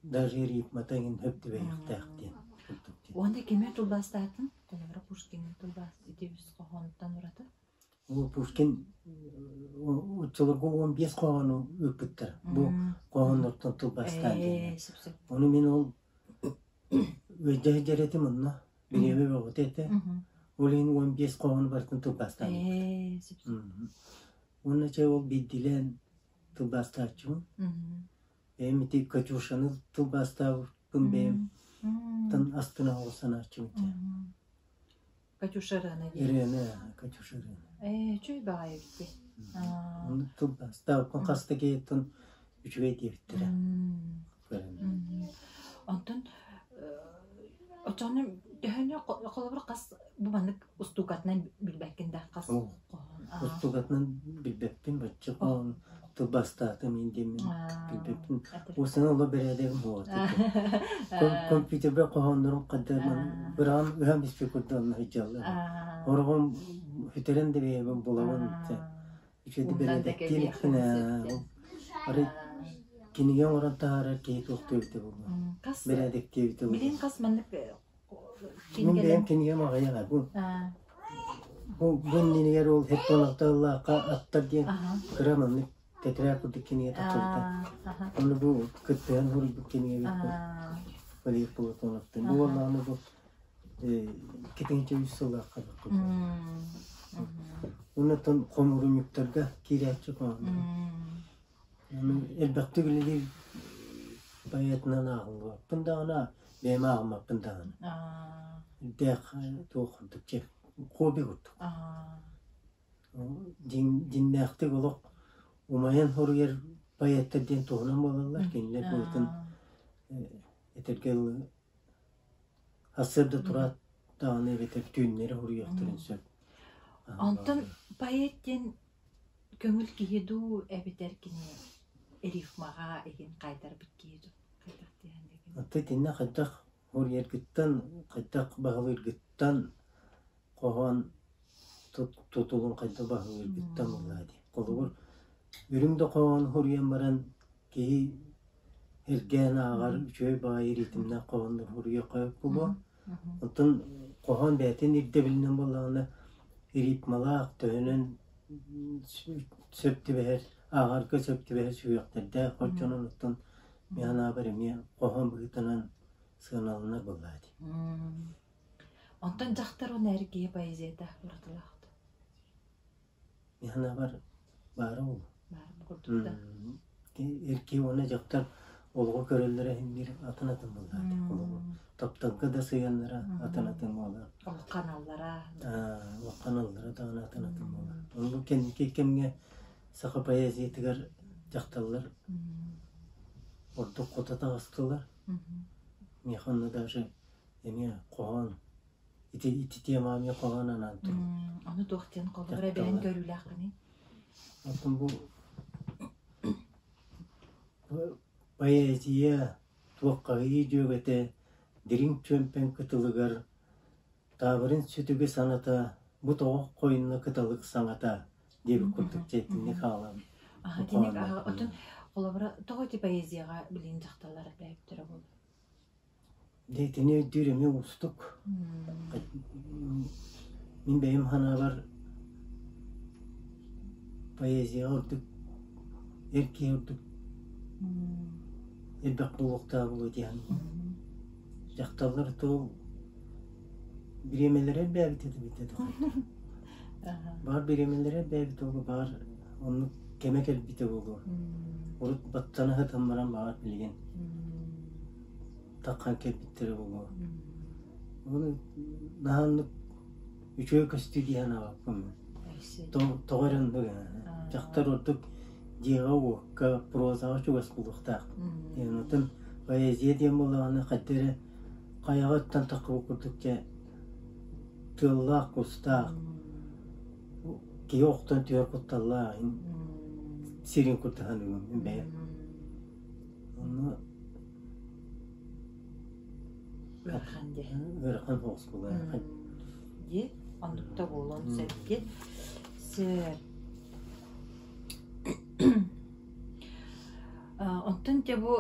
даже ритмата иҥин хөп түбэһиэхтээх диэн курдук диэн. Уонна кими тылбаастаатын? Холобура Пушкины тылбаас ити үс хоһоонтон ураты. Ол Пушкин оччолорго 15 хоһоону ыыппыттар. Бу хоһооннортон тылбаастаан диэн. Ону мин ол өйдөһө дьэрэтим онно бириэмэ бөҕөтө этэ. Ол иһин 15 хоһоону барытын тылбаастаан Уонна чэ ол биирдиилээн тылбаастааччыбын. Бэйэм ити Катюшаны тылбаастаабыппын бэйэм тан астына оҕус санааччыбын чэ. Катюша ырыаны диэн. Ырыаны, Катюша ырыаны. Ээ, үчүгэй баҕайы эбит Оннук тылбаастаабыппын хас да киһиттэн үчүгэй диэбиттэрэ. Онтон оччоҕуна төһөнү холобур хас бу маннык устуукатынан билбэккин да хас хоһоон Устуукатынан билбэппин бачча хоһоон тылбаастаатым диэммин билбэппин. Уусана оло бэрээдэгим буолар. Компьютербэр хоһооннорум хаддарынан быраҕан ыһан испит курдук онно сылдьаллар. Ороҕум сүтэрэн да бэйэбин булабын. Үчүгэйдик бэрээдэктиир иппин ээ. Арай кинигэ оҥорон таһаарар киһи туохтуу эбитэ буолуо. Бэрээдэктиэ эбитэ буолуо. Билин хас маннык Мин бэйэм кинигэм аҕыйах бу. Бу бу иннинигэр ол хеппонахталлаахха аттар диэн кыра маннык тэтэрээк курдук кинигэ тахсыбыта. Ону бу кыттыһан суруйбут кинигэбит бу. Валерий Платоновтан. Бу уоллааны бу 2003 сыллаахха баккыта. Оннуттан хомуурунньуктарга киирээччи хоһооннор. Элбэхтик үлэлиир поэтынан ааҕыллыбаппын даҕаны, бэйэм ааҕыммаппын даҕаны. Дээх туох курдук чэ, хобби курдук. Дьиҥнээхтик олох умайан хоруйар поэттар диэн туһунан буолаллар. Кинилэр быһыытын этэргэ дылы сарсыарда тураат даҕаны эбэтэр түүннэри хоруйуохтарын сөп. Онтон поэт диэн Көҥүл киһи дуу эбэтэр кини рифмаҕа иһин хаайтарбыт киһи дуу хайдах диэххин Оттон итиннэ хайдах хоруйаргыттан, хайдах баһылыыргыттан хоһоон тутулун хайдах баһылыыргыттан буоллаҕа дии. Холобур, үрүҥ да хоһоон хоруйан баран киһи эргээн ааҕар үчүгэй баҕайы ритмнээх хоһооннор хоруйуохха буолуо. Оттон хоһоон бэйэтин ирдэбилинэн буоллаҕына ритмалаах, төһөнөн сөп түбэһэр, ааҕарга сөп түбэһэр сүһүөхтэрдээх оччонон оттон мин санаабар эмиэ хоһоон быһыытынан сыаналанар буоллаҕа дии. Онтон дьахтар уонна эр киһи поэзията уратылаах дуо? Мин санаабар баара буолуо. Баар курдук да. Эр киһи уонна дьахтар олоҕу көрөллөрө иһин биир атын-атын буоллаҕа дии. Олоҕу тапталга да сыһыаннара атын-атын буолар. Олохханаллара. Олохханаллара даҕаны атын-атын буолар. Оннук кэнники кэмҥэ саха поэзиятыгар дьахталлар ордук хото таҕыстылар. Миэхэ онно даже эмиэ хоһоон ити ити темаҕа эмиэ хоһоон анаан турар. Ону туох диэн холобура бэйэҥ көрүүлээххиний? Оттон бу поэзия туоххаһыйыы дьүөгэтэ дириҥ чүөмпэҥ кытылыгар таабырын сүтүгү саната бу тоҕо хойунна кыталык саҥата диэбит курдук дьэ итинник хаалан Итинник отон холобура тоҕо ити поэзияҕа билигин дьахталлар элбээбиттэрэ буолуо? Дьэ итини өйдүүр эмиэ уустук. Мин бэйэм санаабар поэзияҕа ордук эр киһи ордук элбэх буолуохтаах буолуо диэн. Дьахталлар то бириэмэлэрэ элбээбит этэ да Баар бириэмэлэрэ элбээбит буолуо, баар оннук кэмэ кэлбитэ буолуо. Урут баттана сытан баран баҕар билигин таххан кэлбиттэрэ буолуо. Ону наһаа оннук үчүгэй көстүү дии санаабаппын мин. Тоҕо эрэ оннук дьахтар ордук дьиэҕэ-уокка, прозаҕа чугас буолуохтаах. Диэн оттон поэзия диэн буоллаҕына хайда эрэ хайаҕа ыттан таххыбыт курдук дьэ тыаллаах-кустаах. Киһи охтон түһэр кутталлаах сирин курдук саныыбын бэйэм. Онно Ыарахан дии. Ыарахан соҕус буолуо ыарахан. Дии, оннук да буолуон сөп дии. Сөп. Онтон дьэ бу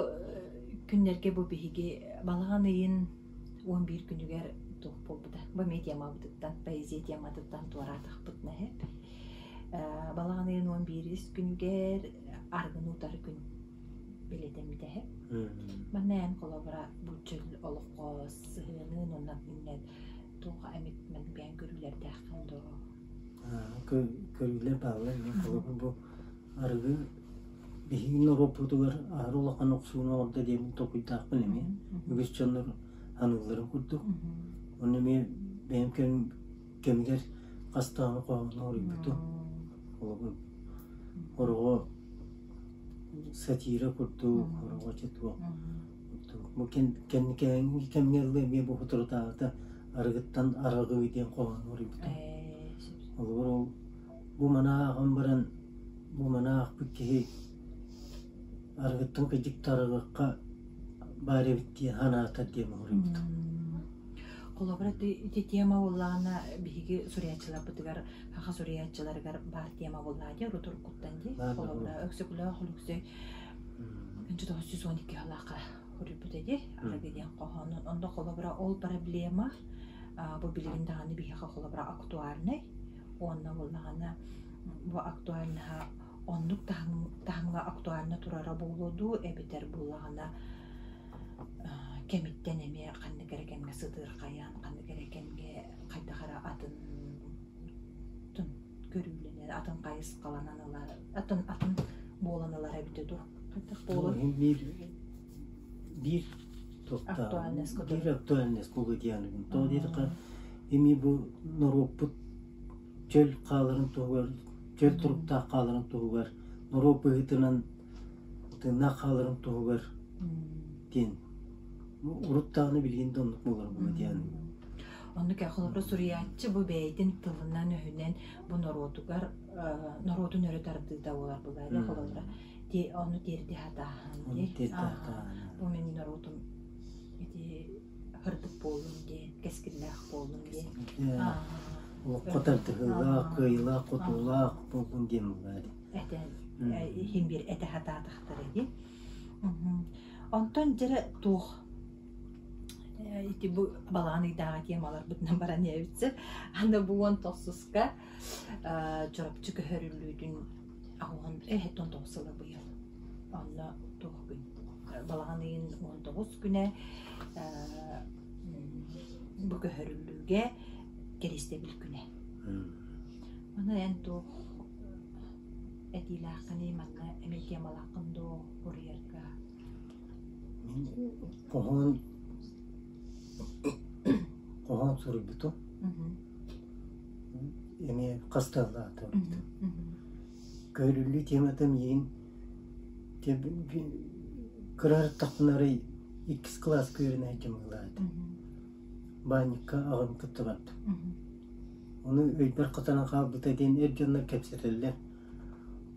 күннэргэ бу биһиги балаҕан ыйын 11 күнүгэр туох буолбута. Бу эмиэ темабытыттан, поэзия тематыттан туораатахпытына иһип. Балаҕан ыйын 11 күнүгэр арыгыны утары күн бэлиэтэммитэ иһип. Манна эн холобура бу чөл олоххо сыһыанын уонна иннэ туох эмит бэйэҥ көрүүлэрдээххин дуо? Көрүүлэр бааллар. Холобур бу арыгы биһиги норуоппутугар аһары улахан охсууну оҥордо диэн толкуйдаахпын эмиэ. Үгүс дьоннор аныылларын курдук. Онно эмиэ бэйэм кэмигэр хас даҕаны хоһоону оруйбутум. Холобур, хороҕо сатира курдук, хороҕо чэ туох Бу кэнникээҥҥи кэмҥэ ылла эмиэ бу соторутааҕыта арыгыттан арыгы диэн хоһоон оруйбутум. Холобур, ол бу маны ааҕан баран бу маны аахпыт киһи арыгыттан кырдьык да арыгыахха баар эбит диэн санаатар диэн оруйбутум. Холобура, ити тема буоллаҕына биһиги суруйааччыларбытыгар, саха суруйааччыларыгар баар тема буоллаҕа дии, урут уруккуттан дии. Холобура, Өксөкүлээх Өлөксөй 1912 сыллаахха суруйбут ити арыгы диэн хоһоонун. Онно холобура ол проблема бу билигин даҕаны биһиэхэ холобура актуальнай уонна буоллаҕына бу актуальнаһа оннук таһымҥа актуально турара буолуо дуу эбэтэр буоллаҕына кэмиттэн эмиэ ханнык эрэ кэмҥэ сытыырхайан ханнык эрэ кэмҥэ хайдах эрэ атын көрүүлэнэр атын хайысхаланан ылар атын атын буолан ылар эбитэ дуу хайдах буолар биир биир биир актуальность буолуо диэн тоҕо диэтэххэ эмиэ бу норуоппут чөл хааларын туһугар чөл туруктаах хааларын туһугар норуот быһыытынан тыыннаах хааларын туһугар диэн урут даҕаны билигин да оннук буолар буолуо диэн Оннук холобура суруйааччы бу бэйэтин тылынан-өһүнэн бу норуотугар норуотун өрө тардыыта буолар булаайда холобура ону тиэрди сатааһын бу мин норуотум ити һырдык буоллун диэн кэскиллээх буоллун диэн олоххо тардыһыылаах кыайыылаах хотуулаах буоллун диэн булаайда этэн иһин биир этэ сатаатахтара дии онтон дьэрэ туох ити бу балаҕан ыйдааҕы темаларбытынан баран иһэбит аны бу уон тохсуска Чурапчы көһөрүллүүтүн аҕуһун эһэттэн тоҕус сыла быйыл онно туох күн балаҕан ыйын 19 күнэ бу көһөрүллүүгэ кэриэстэбил күнэ Маны эн туох этиилээххиний манна эмиэ темалааххын дуо уруйарга Мин хоһоон хоһоон суруйбутум. Эмиэ хас да сыллаахта Көһөрүллүү темата миигин кыра ырыттахпына арай иккис кылааска үөрэнэ сылдьан быһыылаах этэ. Баанньыкка аҕам кытта бардым. Ону өйбөр хатанан хаалбыта диэн эр дьоннор кэпсэтэллэр.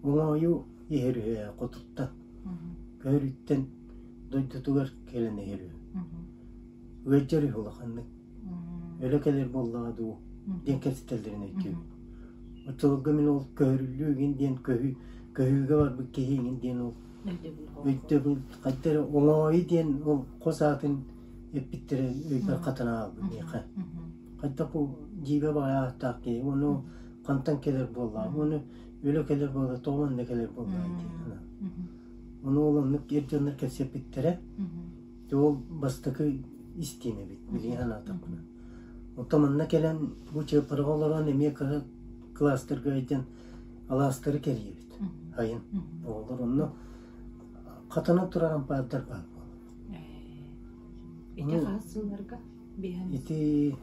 Оҥоойу иһэр үһү ээ хотуттан. Көһөрүттэн дойдутугар кэлэн иһэр үһү. Ыалдьар үһү улаханнык. Өлө кэлэр буоллаҕа дуу диэн кэпсэтэллэрин өйдүүбүн. Оччолорго мин ол көһөрүллүү игин диэн көһүү көһүүгэ барбыт киһи игин диэн ол өйдөбүл хайда эрэ оҥоойу диэн ол хос аатын эппиттэрэ өйбөр хатан хаалбыт миэхэ. Хайдах бу дьиибэ баҕайы ааттаах киһи ону хантан кэлэр буоллаҕа ону өлө кэлэр буолла тоҕо манна кэлэр буоллаҕа дии Ону ол оннук эр дьоннор кэпсэппиттэрэ. Дьэ ол бастакы истиим эбит, билигин санаатахпына. Оттон манна кэлэн бу Чыаппараҕа олорон эмиэ кыра кылаастарга ыйдьан алаастары кэрийэбит. Айын оҕолор онно хатанан турар ампаардар баар буолар. Ити хас сылларга? Ити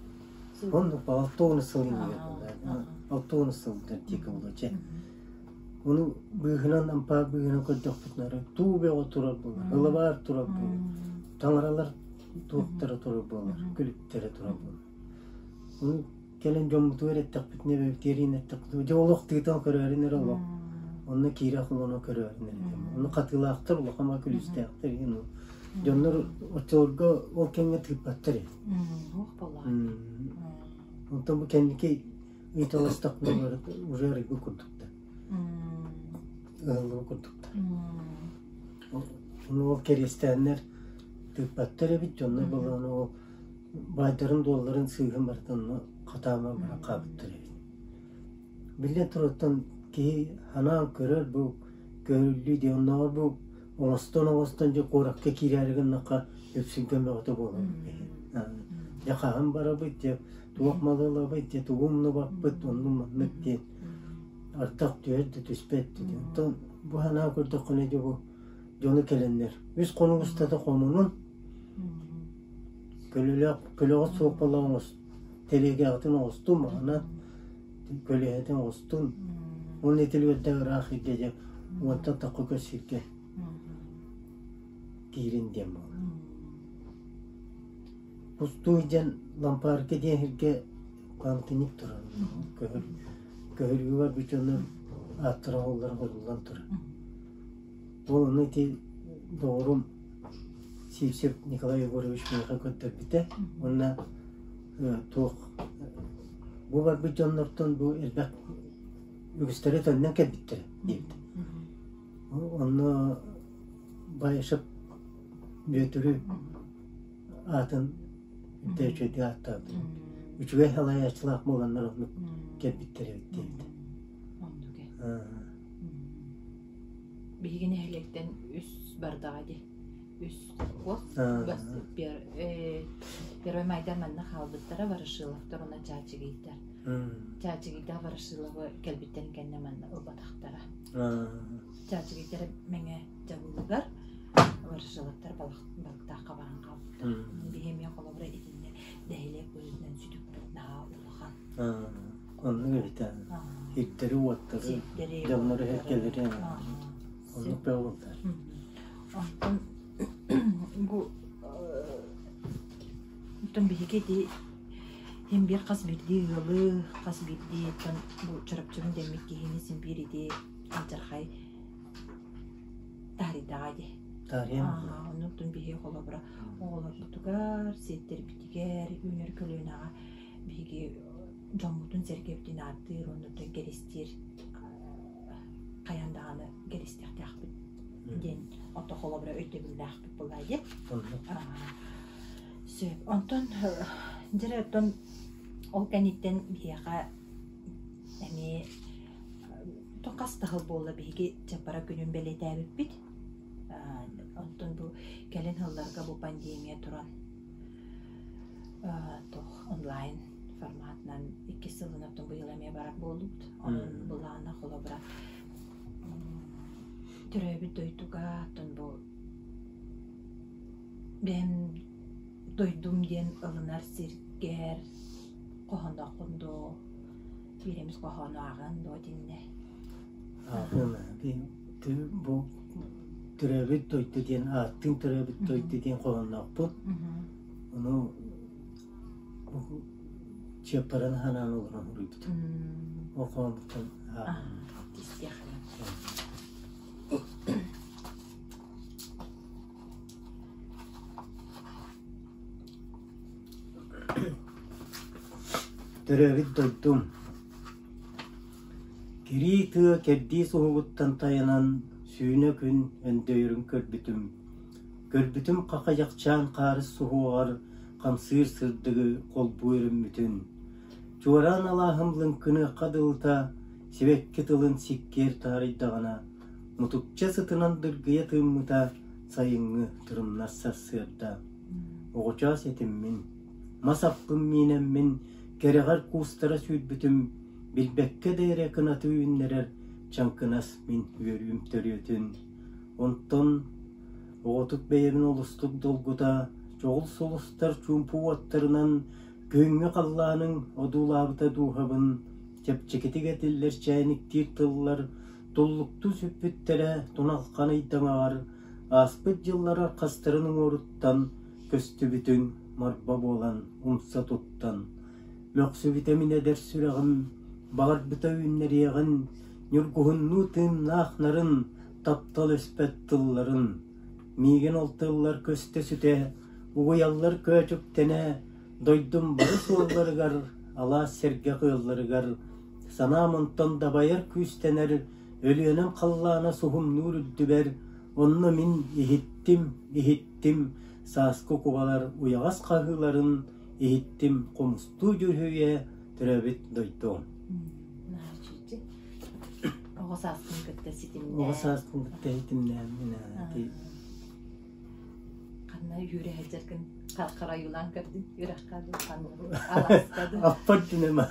оннук 60 сыл иннигэр буолла. 60 сылдар диэки буолуо чэ. Ону быыһынан ампаар быыһынан көрдөхпүтүнэ арай туу бөҕө турар буолар, ылабаар турар буолар, таҥаралар туохтара турар буолар, күлүктэрэ турар буолар. Ону кэлэн дьоммутугар эттэхпитинэ, эбэбитигэр эттэхпитинэ, дьэ олох тыытан көрөөрүн эрэ олох. Онно киирэ холоно көрөөрүн эрэ. Ону хатыылаахтар, улахан баа күлүүстээхтэр иһин дьоннор оччолорго ол кэмҥэ тыыппаттар эбит. Туох буоллаҕа. Онтон бу кэнники ыйыталастахпына уже арыйбыт курдуктар. Ыһыллыбыт курдуктар. Ону ол кэриэстээннэр тыыппаттар эбит, дьоннор буоллаҕына ол баайдарын-дуолларын сыыһын барытын онно хатаама баран хаалбыттар эбит. Биллэн турартан киһи анаан көрөр бу көһөрүллүү диэн оннооҕор бу оҥостон-оҥостон дьэ куоракка киирээри гыннахха үксүн көмөҕөтө буолар киһи. Дьэ хаһан барабыт, дьэ туох малы ылабыт, дьэ тугу умнубаппыт, оннук маннык диэн ардах түһэр да түспэт диэн. Оттон бу санаа көрдөххүнэ дьэ бу дьону кэлэннэр үс хонук устата хонунун көлөлөөх көлөҕө суох буола оҥос тэлиэгэҕитин оҥостун маҕанан көлүөһэтин оҥостун уонна итилиэрдэ ыраах сиргэ дьэ уонтан тахха көс сиргэ киирин диэн буолар. Пустуй диэн Лампаарка диэн сиргэ памятник турар. Көһөр көһөрүүгэ барбыт дьоннор ааттара оҕолоро хоруллан турар. Ол ону ити доҕорум Сивцев Николай Егорович миэхэ көрдөрбүтэ уонна туох бу барбыт дьоннортон бу элбэх үгүстэрэ төннөн кэлбиттэрэ диэбит. Онно Баишев Бүөтүрү аатын үрдэ үчүгэйдик ааттаабыт. Үчүгэй салайааччылаах буоланнар оннук кэлбиттэр эбит диэбит. Оннук ээ. Биһиги нэһилиэктэн үс бардаҕа дии. Үс холкуос. Первый майдан манна хаалбыттара Ворошиловтар уонна Чаачыгыйдар. Чаачыгыйдаах Ворошиловы кэлбиттэн кэннэ манна ылбатахтара. Чаачыгыйдар Мэҥэ дьабылыгар Ворошиловтар балыктаахха баран хаалбыттар. Биһи эмиэ холобура итиннэ нэһилиэк быһыытынан сүтүкпүт наһаа улахан. Оннук эбит ээ. Сирдэри-уоттары, дьоннору эргэлэри оннук бөҕө Онтон бу оттон биһиги ити син биир хас биирдии ыалы, хас биирдии оттон бу Чурапчыбын дэммит киһини син биир ити алдьархай таарыйдаҕа дии. Таарыйан Оннуктун биһиги холобура оҕолорбутугар, сиэттэрбитигэр, үүнэр көлүөнэҕэ биһиги дьоммутун-сэргэбитин ааттыыр уонна кэристиир хайаан даҕаны кэристиэхтээхпит диэн ото холобура өйдөбүллээхпит буолаа диэн. Сөп. Онтон дьэ оттон ол кэнниттэн биһиэхэ эмиэ хас да сыл буолла биһиги Чаппара күнүн бэлиэтээбиппит. Онтон бу кэлин сылларга бу пандемия туран туох онлайн форматынан иккис сылын оттон быйыл эмиэ барар буоллубут. Онон былаана холобура төрөөбүт дойдуга оттон бу бэйэм дойдум диэн ылынар сиргэр хоһооннооххун дуо биир эмис хоһоону ааҕыан дуо итиннэ Ааҕыам бу төрөөбүт дойду диэн ааттыын төрөөбүт дойду диэн хоһоонноохпут. Ону чыаппараны ханаан олорон суруйбутум. Ол хоһоонуттан Төрөөбүт дойдум Кирии тыа кэрдиис уһугуттан тайанан сүүнэ күн өндөйөрүн көрбүтүм. Көрбүтүм хахайахчаан хаарыс суһуоҕар хамсыыр сырдыгы холбуу өрүммүтүн. Чуораан алааһым лыҥкыныахха дылыта сибэкки тылын сиккиэр таарыйдаҕына, мутукча сытынан дыргыйа тыыммыта сайыҥҥы тырымнас сарсыарда. Оҕочоос этим мин, мас аппын миинэммин, кэрэҕэр куустара сүүрбүтүм, билбэккэ да эрэ кынаты үүннэрэр чаҥкынас мин үөрүүм төрүөтүн. Онтон оҕотук бэйэбин олустук долгута, чоҕул сулустар чуумпу уоттарынан күһүҥҥү халлааныҥ одуулаабыта дууһабын, чэпчэкитик этиллэр чээниктиир тыллар туллуктуу сүппүттэрэ туналхан ыйдаҥаҕар ааспыт дьыллар архастарын уҥуоруттан көстүбүтүҥ марба буолан умса туттан. Мөхсүбүтэ мин эдэр сүрэҕим, баҕарбыта үүннэриэҕин, ньургуһуннуу тыыннаах нарын, таптал өспөт тылларын. Миигин ол тыллар көстө сүтэ, угуйаллар көөчүктэнэ, дойдум бары суолларыгар, алаас сэргэх ыалларыгар, санаам онтон дабайар күүстэнэр, Өлүөнэм халлаана суһумнуур үрдүбэр, онно мин иһиттим, иһиттим, сааскы кубалар уйаҕас хаһыыларын иһиттим, хомустуу дьүһүйэ төрөөбүт дойдум. Оҕо сааскын кытта ситимнээн. Оҕо сааскын кытта ситимнээн Ханна үөрэ сылдьаргын харайылаан көрдүн үрэххэ дуу ханна алааска дуу Аппа динема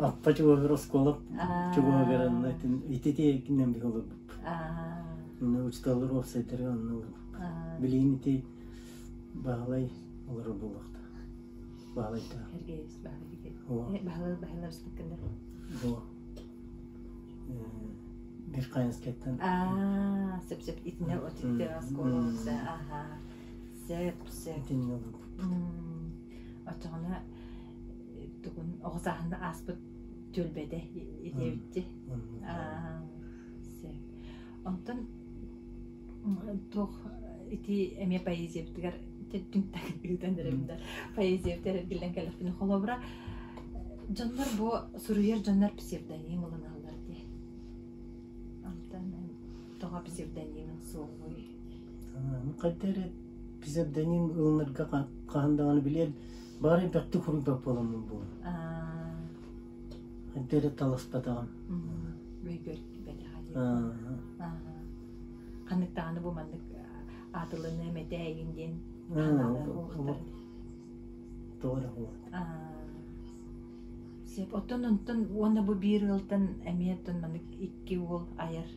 Аппа чугуһугар оскуола чугуһугар анна ити тиэкинэн биһи олорбуппут. Онно учууталлар уопсайдары онно олорбуппут. Билигин ити Баһылай олорор буолуохтаах. Баһылайдаах. Сергеевич Баһылай. Баһылай Баһылай Бу Верхоянскайтан. Аа, сөп сөп итинне отитте оскуолабыта. Аха. Сөп сөп. Итинне олорбуппут. Оччоҕуна тугун оҕо сааһында ааспыт түөлбэтэ итиэбитти. Аа, сөп. Онтон туох ити эмиэ поэзиябытыгар ыытан эрэбин да поэзиябытыгар эргиллэн кэлэхпин холобура дьоннор бу суруйар дьоннор псевдоним ылыналлар дии онтон тоҕо псевдонимын суоҕуй Хайда эрэ псевдоним ылынарга хаһан даҕаны билиэн баҕар элбэхтик суруйбат буоламмын буолуо. Хайда эрэ таласпатаҕым. Өйгөр бэтэҕэ дии. Ханнык даҕаны бу маннык аатылыныам этэ эйигин диэн ханаалар Тоҕо эрэ буолуо. Сөп. Оттон онтон уонна бу биир ыалтан эмиэ оттон маннык икки уол айар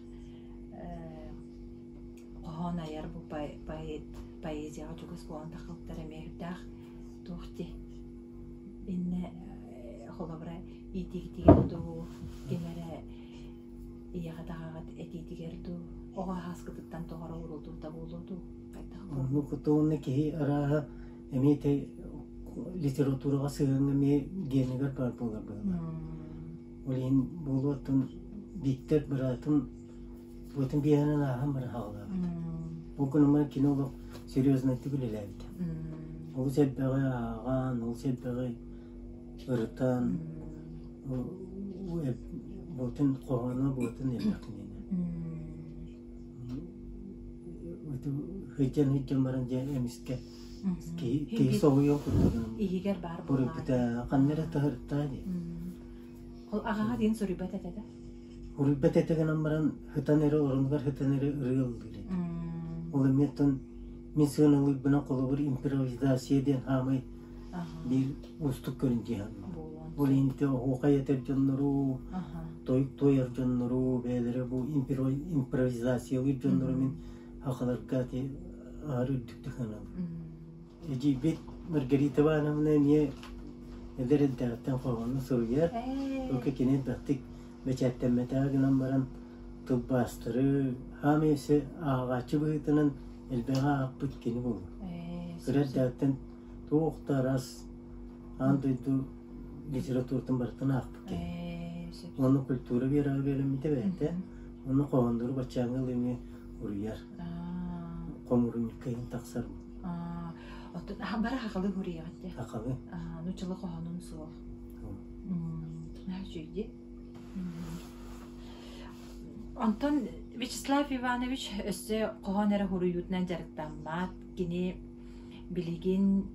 хоһоон айар бу поэт поэзияҕа чугас буолан таххалыттар эмиэ сүрдээх туох дии иннэ холобура иитиигитигэр дуу ким эрэ ийэҕит аҕаҕыт этиитигэр дуу оҕо аһааскытыттан тоҕо эрэ ууруллубута буолуо дуу хайдах Оннук уонна киһи арааһа эмиэ те литератураҕа сыһыаҥҥа эмиэ генигэр баар буолар быһыылаах. Ол иһин буолуо оттон Бииктэр быраатым Буотун биэһинэн ааһан бара хаалаабыт. Ол гынан кини олох серьезнайдык үлэлээбитэ. Олус элбэҕи ааҕан, олус элбэҕи ырытан, буотун хоһооно буотун элбэх кинини. Сылдьан сылдьан баран дьэ эмискэ киһи киһи соһуйуон курдук Иһигэр баар буруйбута ханна эрэ таһыртаа дии. Ол аҕаҕа диэн суруйбат этэ да? Уруйбат этэ гынан баран сытан эрэ орунугар сытан эрэ ырыа ыллыыр этэ. Ол эмиэ мин сыаналыырбынан холобур импровизация диэн хаамай биир уустук көрүн дии Ол иһин оһуохай этэр дьоннору, тойук туойар дьоннору, бэйэлэрэ бу импровизациялыыр дьоннору мин сахаларга аһары үрдүктүк саныыбын. Эдьиийбит Маргарита Ивановна эмиэ эдэр эрдэҕиттэн хоһоону суруйар. Только кини элбэхтик бэчээттэммэтэҕэ гынан баран тылбаастары хаамай өссө ааҕааччы быһыытынан элбэҕи аахпыт кини буолуо. Кыра эрдэҕиттэн туох да араас аан дойду литературатын барытын аахпыт киһи. Уонна культура үөрэҕэ үөрэммитэ бэйэтэ. Уонна хоһооннору баччааҥҥа дылы эмиэ уруйар. Хомуурунньукка иһин тахсар. Оттон бары хахалы хуруйаҕыт дии. Хахалы. Нуччалыы хоһоонун суох. Үчүгэй Онтон Вячеслав Иванович өссө хоһоон эрэ хуруйуутунан дьарыктаммат. Кини билигин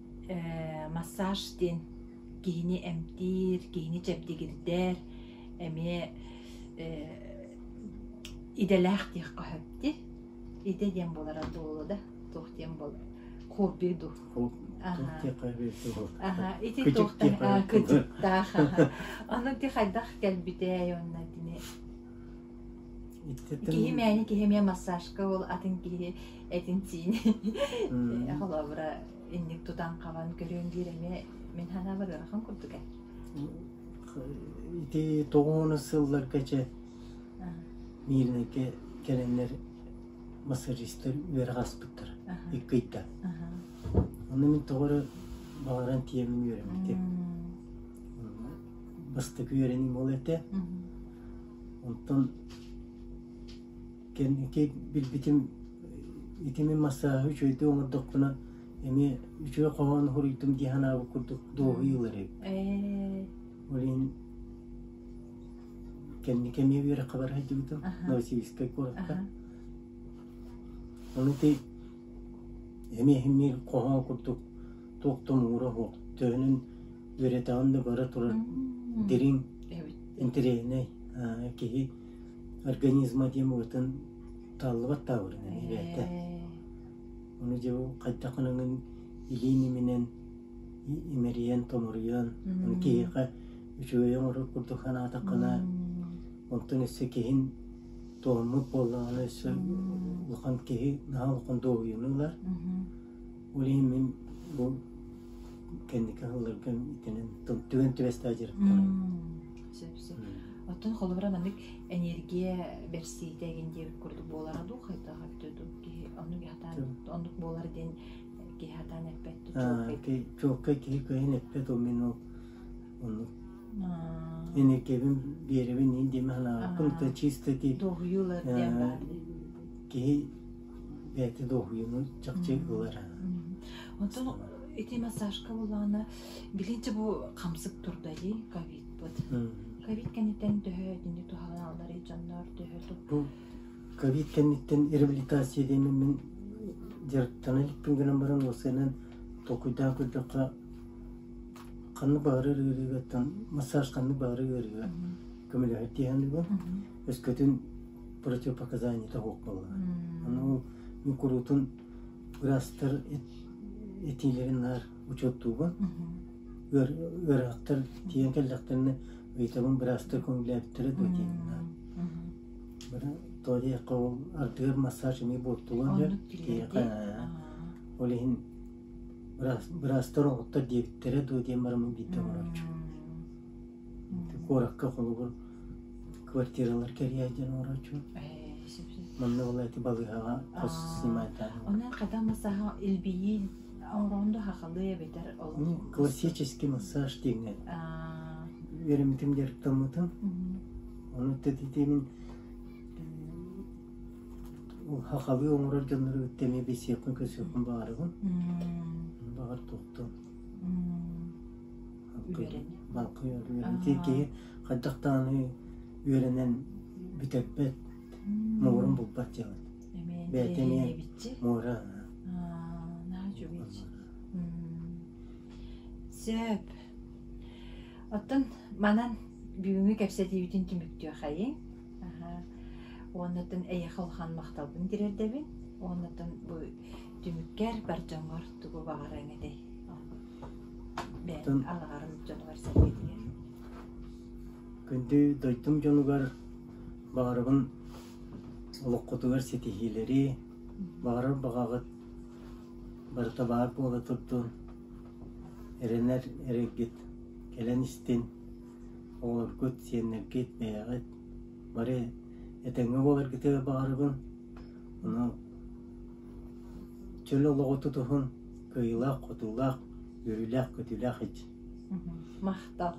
массаж диэн киһини эмтиир, киһини чэбдигирдэр, эмиэ идэлээх диэххэ сөп дии. Идэ диэн буолара буолуо да, туох диэн буолар хобби дуу. Аха, ити туохтан кыдьыктаах. Аны ти хайдах кэлбитэй онно итини Киһи мээни киһи эмиэ массажка ол атын киһи этин сиини холобура инник тутан хабан көрүөн диир эмиэ мин санаабар ыарахан курдук ээ. Ити тоҕуону сылларга чэ Мииринэйгэ кэлэннэр массажистар үөрэх ааспыттар икки ыйда. Онно мин тоҕо эрэ баҕаран тиийэммин үөрэммитим. бастакы үөрэниим ол этэ. Онтон кэнники билбитим ити мин массааһы үчүгэйдик оҥордохпуна эмиэ үчүгэй хоһоон суруйдум дии санаабыт курдук дуоһуйуу ылар эбит. Ол иһин кэнники эмиэ үөрэххэ бара сылдьыбытым Новосибирскай куоракка. Ону ити эмиэ иһиммиир хоһоон курдук туох да муҥура суох төһөнөн үөрэтэҕин да бара турар дириҥ интэриэһинэй киһи организма диэн букатын тааллыбат таабырын эбээтэ. Ону дьэ бу хайдах гынаҥын илиин иминэн имэрийэн томоруйан ону киһиэхэ үчүгэйи оҥорор курдук санаатаххына онтон өссө киһин туһаммыт буоллаҕына өссө улахан киһи наһаа улахан дуоһуйууну ылар. Ол иһин мин бу кэнники сылларга итинэн түгэн түбэстээх дьарыктанабын. Сөп сөп. Оттон холобура маннык энергия бэрсиитэ игин диэбит курдук буолара дуу хайдах эбитэ дуу киһи оннук хатаан оннук буолар диэн киһи хатаан эппэт чуолкай чуолкай киһи кыайан эппэт ол мин ол оннук энергиябын биэрэбин иин диэмэ санаабаппын то чисто ти дуоһуйуулар диэн баар киһи бэйэтэ дуоһуйууну чахчы ылар. Онтон ити массажка буоллаҕына билинчэ бу хамсык турда дии ковидпыт. Ковид кэнниттэн төһө итинник туһаланалларый дьоннор төһө Бу ковид кэнниттэн реабилитация диэмин мин дьарыктана иликпин гынан баран уопсайынан толкуйдаан көрдөххө ханнык баҕарар ыарыыгаттан массаж ханнык баҕарар ыарыыга көмөлөһөр дии саныыбын. Өскөтүн противопоказаниета суох буоллаҕа. Аны ол мин куруутун быраастар этиилэрин наар учуоттуубун. Ыарахаттар тиийэн кэллэхтэринэ ыйытабын быраастар көҥүллээбиттэрэ дуо диэн наар. Бары тоҕо диэххэ ол ардыгар массаж эмиэ буортулуон сөп киһиэхэ. Ол иһин быраастар оҕуттар диэбиттэрэ дуо диэн бараммын биирдэ оҥорооччу. Куоракка холобур квартиралар кэрийэ диэн оҥорооччу. Манна була ити балыыһаҕа хос снимайтаан. Онон хата массаһа илбийии оҥороон хахалыы эбэтэр ол Классический массаж диэҥҥэ үөрэммитим дьарыктаммытым. Ону тэтитиэмин хахалыы оҥорор дьоннору кытта эмиэ билсиэхпин көрсүөхпүн баҕарабын. Баҕар туохтан Балкый Ити киһи хайдах даҕаны үөрэнэн бүтэрбэт, муҥурун булбат дьыалата. Бэйэтэ эмиэ муора. Сөп. Оттон манан бүгүҥҥү кэпсэтиибитин түмүктүөххэйиҥ. Уоннаттан эйиэхэ улахан махталбын тириэрдэбин. Уоннаттан бу түмүккэр бар дьоҥҥор тугу баҕарыаҥ этэй? Бэйэҥ алаҕарын дьонугар-сэргэтигэр. Күндү дойдум дьонугар баҕарабын олоххутугар ситиһиилэри, баҕарар баҕаҕыт барыта баар буола турдун, эрэнэр эрэлгит кэлэн истин, оҕолоргут, сиэннэргит, бэйэҕит бары этэҥҥэ буоларгытыгар баҕарабын. Ону чөл олоҕу тутуһун, кыайыылаах-хотуулаах, үөрүүлээх-көтүүлээх ич. Махтал.